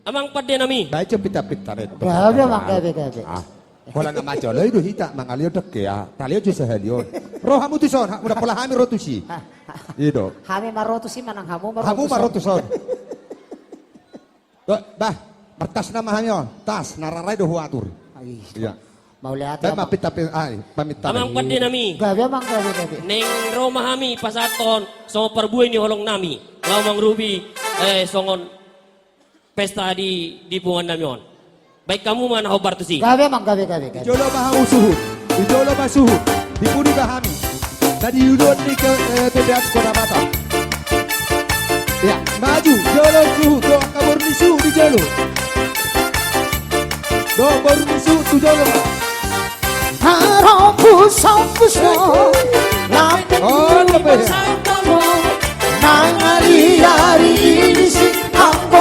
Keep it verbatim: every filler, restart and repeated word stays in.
Amang pande nami. Baen jo pinta-pinta na i. Gabe, amang, gabe, gabe. Ah. Pola na majolo i do hita, mangalion dope, ah. Talion jo sahali on. Ro hamu tu son, ha, muna pola hami ro tusi. I do. Hami ma ro tusi manang hamu ma ro tu son. Hamu ma ro tu son. Bah, martas nama hami on. Tas, na rara i do huatur. Ai. Iya. Mauliate. Baen ma pinta-pinta, ai, paminta. Amang pande nami. Gabe, amang, gabe, gabe. Naeng ro ma hami pasahathon songon parbue ni holong nami. Laho mangurupi, eh, songon pesta di, di punguan nami on. Baen hamu ma na hombar tusi. Gabe, amang, gabe, gabe, gabe. Di jolo ma hamu suhut. Di jolo ma suhut. Di pudi ma hami. Na di uluan ni ke, eh, P P H Kota Batam. Ya, maju. Jolo suhut. Dohot angka boru ni suhut di jolo. Dohot boru ni suhut tu jolo. Harompus-ompus do. Oh, lebih. Nang ari-ari i disi anggo